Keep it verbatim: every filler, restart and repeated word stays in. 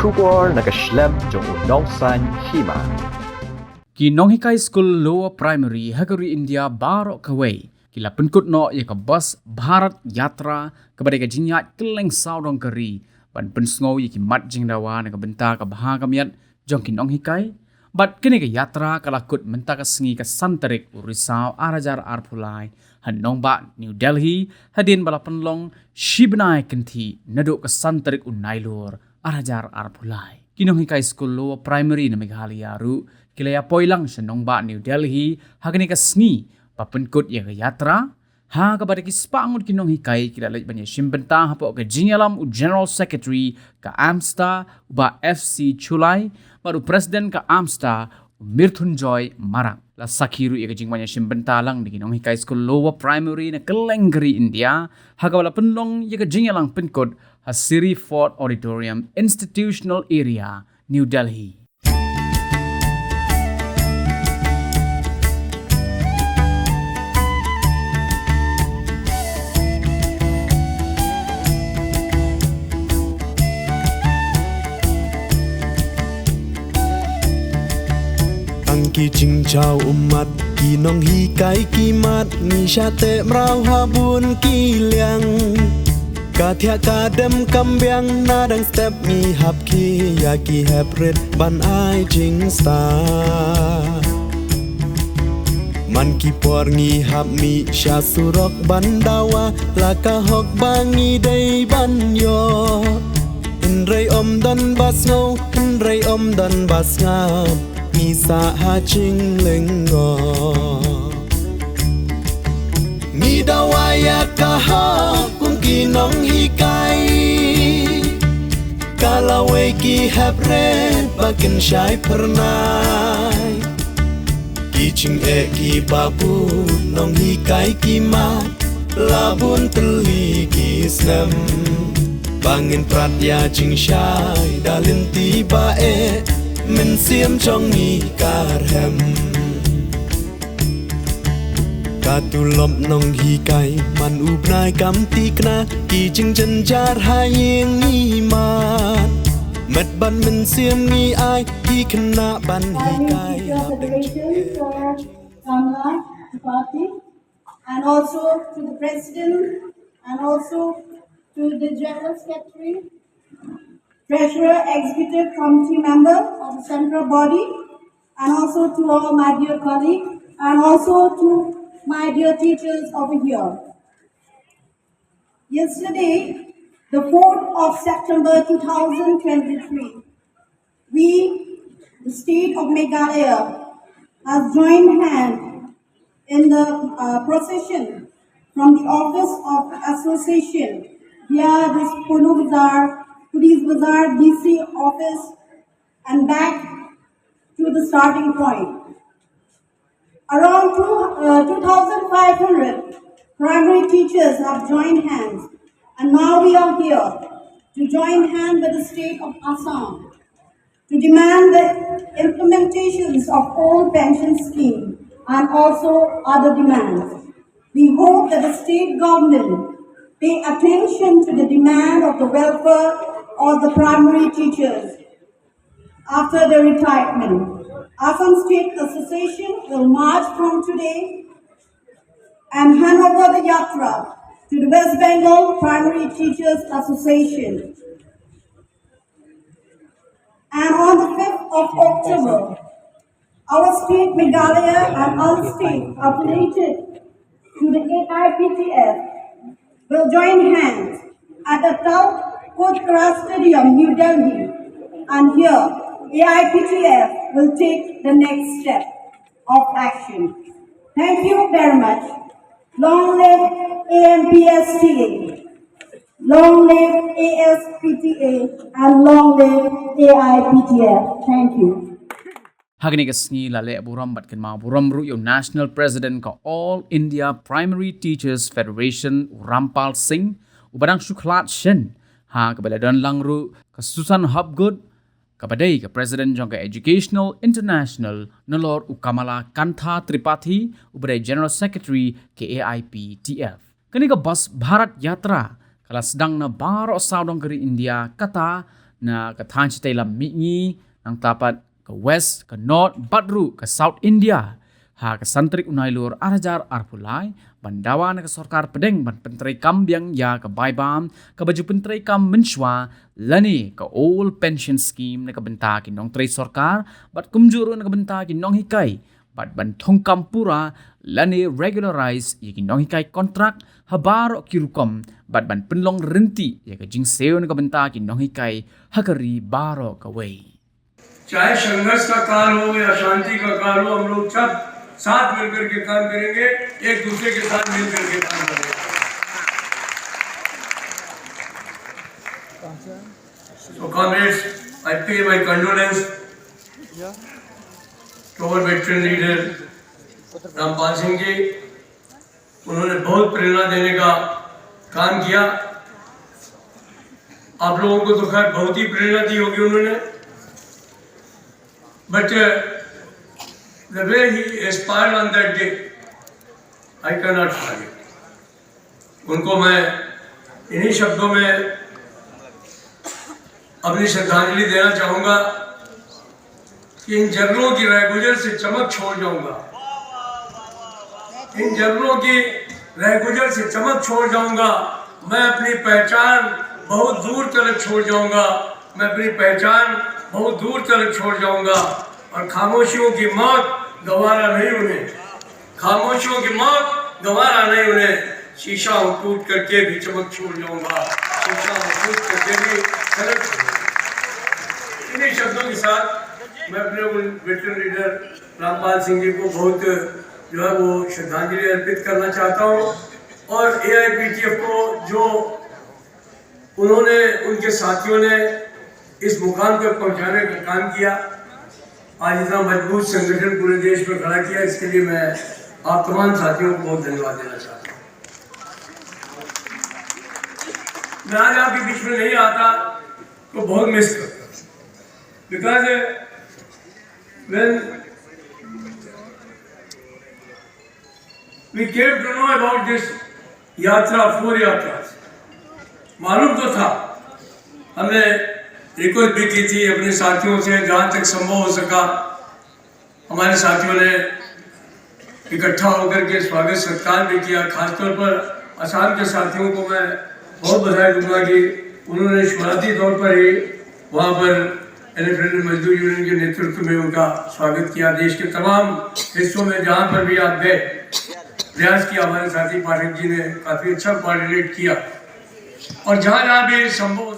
Khubor na ka shlem jong u nongsaiñ hima. Ki nonghikai skul lower primary ha ka ri India baroh kawei ki la pynkut noh ïa ka bus Bharat Yatra kaba dei ka jingïaid kylleng sawdong ka ri ban pynsngew ïa ki mat jingdawa na ka bynta ka bha ka miat jong ki nonghikai. Bad kane ka yatra ka la kut mynta ka sngi ka san tarik u Risaw ar hajar arphew lai ha nongbah New Delhi, hadien ba la pynlong shi bnai kynthih naduh ka san tarik u Nailur ar hajar arphew lai. Ki nonghikai skul lower primary na Meghalaya ruh ki la ïa poi lang sha nongbah New Delhi ha kane ka sngi ba pynkut ïa ka yatra, ha kaba da ki spah ngut ki nonghikai ki la leit ban ïashim bynta hapoh ka jingïalam u General Secretary ka AMSTA, u Bah F C Chulai, bad u President ka AMSTA, u Myrthunjoy Marak. La sakhi ruh ïa ka jingwan ïashim bynta lang da ki nonghikai skul lower primary na kylleng ka ri India, ha kaba la pynlong ïa ka jingïalang pynkut ha Siri Fort Auditorium, Institutional Area, New Delhi. Tang ki jingjaw ummat, ki nonghikai ki mat, ngi shah teh mraw ha bun ki liang. Ka thiah ka dem kam biang, na dang step ngi hap khie ïa ki hep rit ban ai jingstad. Man ki por ngi hap mih sha surok ban dawa, la ka hok ba ngi dei ban ïoh. Hynrei ym don ba sngew, hynrei ym don ba sngap, ngi sah ha jinglyngngoh. Ngi dawa ïa ka hok kum ki nonghikai, ka lawei ki hep rit ba kin shai phyrnai. Ki jingeh kiba bun, nonghikai ki mat, la bun tylli ki snem ba ngin prat ïa jingshai, da lynti ba eh mynsiem jong ngi ka rhem. Ka tulop nonghikai man u bnai kam tikna, ki jingjynjar ha ïing i mat. Met bad mynsiem ngi ai, ki khynnah ban hikai. Teachers Federation for Kamla Tripathi, and also to the President and also to the General Secretary, Treasurer, Executive Committee member of the Central Body, and also to all my dear colleagues, and also to my dear teachers over here. Yesterday, the fourth of September two thousand twenty-three, we, the state of Meghalaya, has joined hand in the uh, procession from the office of the association via this Polo Bazaar, Police Bazaar D C office, and back to the starting point. Around two, uh, two thousand five hundred primary teachers have joined hands, and now we are here to join hand with the state of Assam to demand the implementations of old pension scheme and also other demands. We hope that the state government pay attention to the demand of the welfare of the primary teachers after their retirement. Assam State Association will march from today and hand over the yatra to the West Bengal Primary Teachers Association. And on the fifth of October, our state, Meghalaya, and other states affiliated to the A I P T F will join hands at the Tal Kotkara Stadium, New Delhi, and here A I P T F will take the next step of action. Thank you very much. Long live A M P S T A. Long live A S P T A, and long live A I P T F. Thank you. Ha kane ka sngi la leh burom bad kynmaw burom ruh ïa u National President ka All India Primary Teachers Federation, u Rampal Singh, uba dang shu khlad shen, ha kaba la don lang ruh ka Susan Hopgood, kaba dei ka President jong ka Educational International, nalor u Kamala Kantha Tripathi, uba dei General Secretary ka A I P T F. Kane ka bus Bharat Yatra ka la sdang na baroh sawdong ka ri India, kata na ka thaiñ shatei lam mihngi, nangta pat ka West, ka North, bad ruh ka South India. Ha ka san tarik u Nailur ar hajar arphew lai, ban dawa na ka sorkar pdeng ban pyntreikam biang ïa ka bai bam kaba ju pyntreikam mynshuwa, lane ka Old Pension Scheme na ka bynta ki nongtrei sorkar, bad kumjuh ruh na ka bynta ki nonghikai, bad ban thungkam pura lane regularize ïa ki nonghikai kontrak ha baroh ki rukom, bad ban pynlong rynti ïa ka jingsiew na ka bynta ki nonghikai ha ka ri baroh kawei. चाहे संघर्ष का काल हो या शांति का काल हो, हम लोग सब साथ मिलकर के काम करेंगे, एक दूसरे के साथ मिलकर के काम करेंगे। So comrades, I pay my condolence to our veteran leader Rampal Singh ji। उन्होंने बहुत प्रेरणा देने का काम किया। आप लोगों को तो खैर बहुत ही प्रेरणा दी होगी उन्होंने, but the way he inspired on that day, I cannot forget। उनको मैं इन्हीं शब्दों में अपनी श्रद्धांजलि देना चाहूँगा कि इन जंगलों की रहगुजर से चमक छोड़ जाऊँगा, इन जंगलों की रहगुजर से चमक छोड़ जाऊँगा। मैं अपनी पहचान बहुत दूर तलक छोड़ जाऊँगा, मैं अपनी पहचान बहुत दूर तलक छोड़ जाऊँगा। और खामोशियों की मौत गवारा नहीं उन्हें, खामोशियों की मौत गवारा नहीं उन्हें। शीशा हूँ टूट करके भी चमक छोड़ जाऊँगा, शीशा हूँ टूट करके भी चमक छोड़ जाऊँगा। इन्हीं शब्दों के साथ मैं अपने उन वेटरन लीडर रामपाल सिंह जी को बहुत जो है वो श्रद्धांजलि अर्पित करना चाहता हूँ। और एआईपीटीएफ को जो उन्होंने, उनके साथियों ने इस मुकाम तक पहुँचाने का काम किया, आज इतना मजबूत संगठन पूरे देश में खड़ा किया, इसके लिए मैं आप तमाम साथियों को बहुत धन्यवाद देना चाहता हूँ। मैं आज आपके बीच में नहीं आता तो बहुत मिस करता, because when we came to know about this यात्रा, फोर यात्रा, मालूम तो था, हमने रिक्वेस्ट भी की थी अपने साथियों से, जहाँ तक संभव हो सका हमारे साथियों ने इकट्ठा होकर के स्वागत सत्कार भी किया। खासतौर पर असम के साथियों को मैं बहुत बधाई दूंगा कि उन्होंने शुरुआती तौर पर ही वहाँ पर एलिफेंट मजदूर यूनियन के नेतृत्व में उनका स्वागत किया। देश के तमाम हिस्सों में जहाँ पर भी आप गए, प्रयास किया। हमारे साथी पाठक जी ने काफ़ी अच्छा कोऑर्डिनेट किया और जहाँ जहाँ भी संभव